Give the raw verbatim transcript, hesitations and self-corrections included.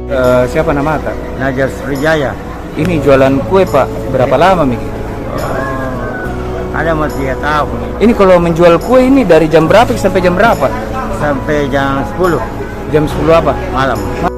Eh, siapa namata? Najar Sriwijaya. Ini jualan kue, Pak, berapa lama, Miki? Oh, ada mau tiga tahun. Ini kalau menjual kue ini dari jam berapa sampai jam berapa? Sampai jam sepuluh. Jam sepuluh apa? Malam.